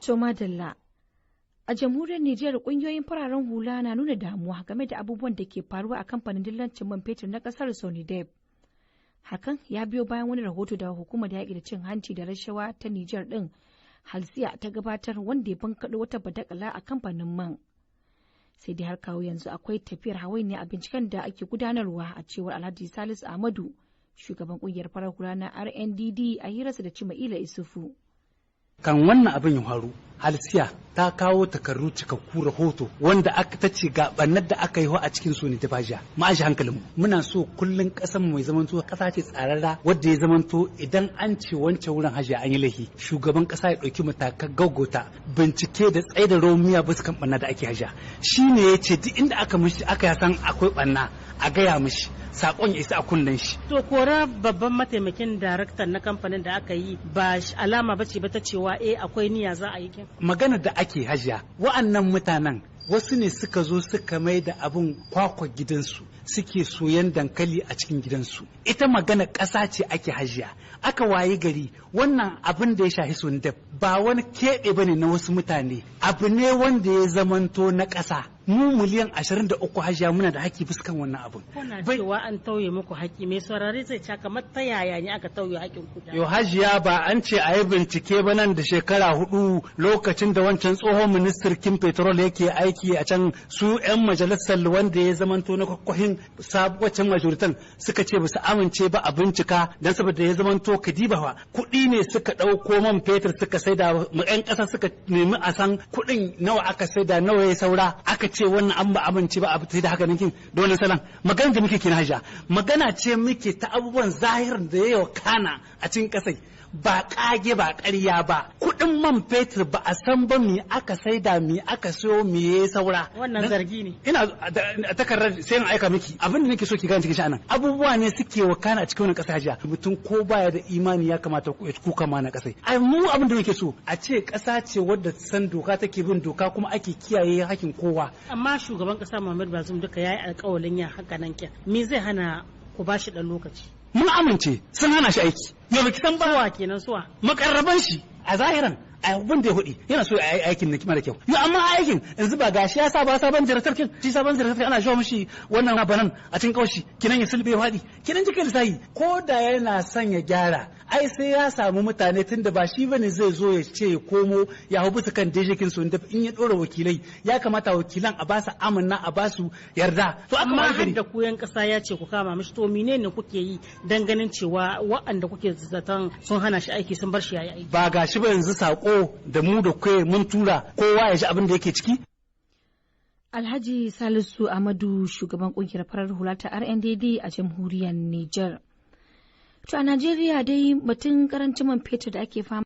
To madalla. A jamhuriyar Nijar, kungiyoyin fararen hula na nuna damuwa game da abubuwan da ke faruwa a kamfanin dillancin man fetur na kasar Sonidep. Hakan ya biyo bayan wani rahoto da hukumar yaƙi da cin hanci da rashawa ta Nijar ɗin, Halsiya, ta gabatar, wanda ya bankaɗo wata badakala a kamfanin man. Sai dai har kawo yanzu akwai tafiyar hawainiya a binciken da ake gudanarwa, a cewar Alhaji Salisu Ahmadu, shugaban kungiyar farar hula na RNDD, a hirarsa da Cima'ila Isufu. Kan wannan abin ya faru, Halsiya ta kawo takardu cikakku, rahoto wanda aka ta ce ga bannar da aka yi a cikin su ne ta bajiya. Mu aji hankalin mu, muna so kullun kasan mu mai zamanto kasa ce tsararra, wadda ya zamanto idan an ce wancan wurin, hajiya, an yi laifi, shugaban kasa ya dauki matakan gaggauta bincike da tsaida romiya bisa kan banna da ake. Hajiya, shine ya ce duk inda aka mishi aka san akwai banna, a gaya mishi, sakon ya isa a kunnen shi. To, kora babban mataimakin daraktan na kamfanin da aka yi ba alama bace ba ta cewa eh, akwai niyya za a yi kin? Magana da ake, hajiya, wa'annan mutanen wasu ne suka zo suka mai da abin kwakwa gidansu, suke soyan dankali a cikin gidansu. Ita magana ƙasa ce ake, hajiya. Aka wayi gari wannan abin da ya shahi Sonidep ba wani keɓe bane na wasu mutane, abu ne wanda ya zamanto na ƙasa. Mu miliyan 23, hajiya, muna da haƙƙi fuskan wannan abin. Kuna cewa an tauye muku haƙƙi, mai saurare zai ca kamar ta yaya ne aka tauye haƙƙin ku? Yo hajiya, ba an ce a yi bincike ba nan da shekara 4, lokacin da wancan tsohon ministirkin petrol yake aiki a can? Su 'yan majalisar wanda ya zamanto na kwakwahin waccan majoritan suka ce ba su amince ba a bincika, don saboda ya zamanto kadiba kuɗi ne suka ɗauko man fetur suka saida mu 'yan ƙasa, suka nemi a san kuɗin nawa aka saida, nawa ya saura. Aka ce wannan an ba amince ba a sai da haka nan. Da wannan salon magana da muke kina, hajiya, magana ce muke ta abubuwan zahirin da ya kana a cikin kasai, ba kage ba ƙarya ba. Kuɗin man fetur ba a san ba me aka saida, me aka sayo, me ya saura. Wannan zargi ne. Ina a takardar, sai in aika miki. Abin da nake so ki gane cikin sha'anin, abubuwa ne suke wakana a cikin wannan ƙasa, hajiya. Mutum ko baya da imani, ya kamata ku kuka ma na ƙasai. Ai mu abin da muke so a ce ƙasa ce wadda san doka, take bin doka, kuma ake kiyaye hakkin kowa. Amma shugaban ƙasa Muhammadu Bazoum duka yayi alƙawalin yin haka nan, kyan me zai hana ku bashi dan lokaci? Mun amince, sun hana shi aiki. Yau baki san ba. Suwa kenan, suwa? Makarraban shi. A zahiran abin da ya hudi, yana so ya yi aikin na mara kyau. Yo amma aikin yanzu ba gashi ya sa ba sabon jiratarkin shi, sabon jiratarkin ana shawo mishi wannan banan a cikin kaushi kinan ya sulbe faɗi kinan jikin lissahi. Ko da yana son ya gyara, ai sai ya samu mutane, tunda ba shi bane zai zo ya ce ya komo ya hau bisa kan dejekin su. In ya dora wakilai, ya kamata wakilan a basu amanna, a basu yarda. To amma har da ku yan kasa ya ce ku kama mishi, to menene kuke yi dan ganin cewa waɗanda kuke zaton sun hana shi aiki sun bar shi yayi aiki? Ba gashi ba yanzu sako da mu da kai mun tura, kowa ya ji abin da yake ciki. Alhaji Salisu Amadu, shugaban kungiyar farar hula ta RNDD a jamhuriyar Nijar. To, a Najeriya dai batun karancin man fetur da ake fama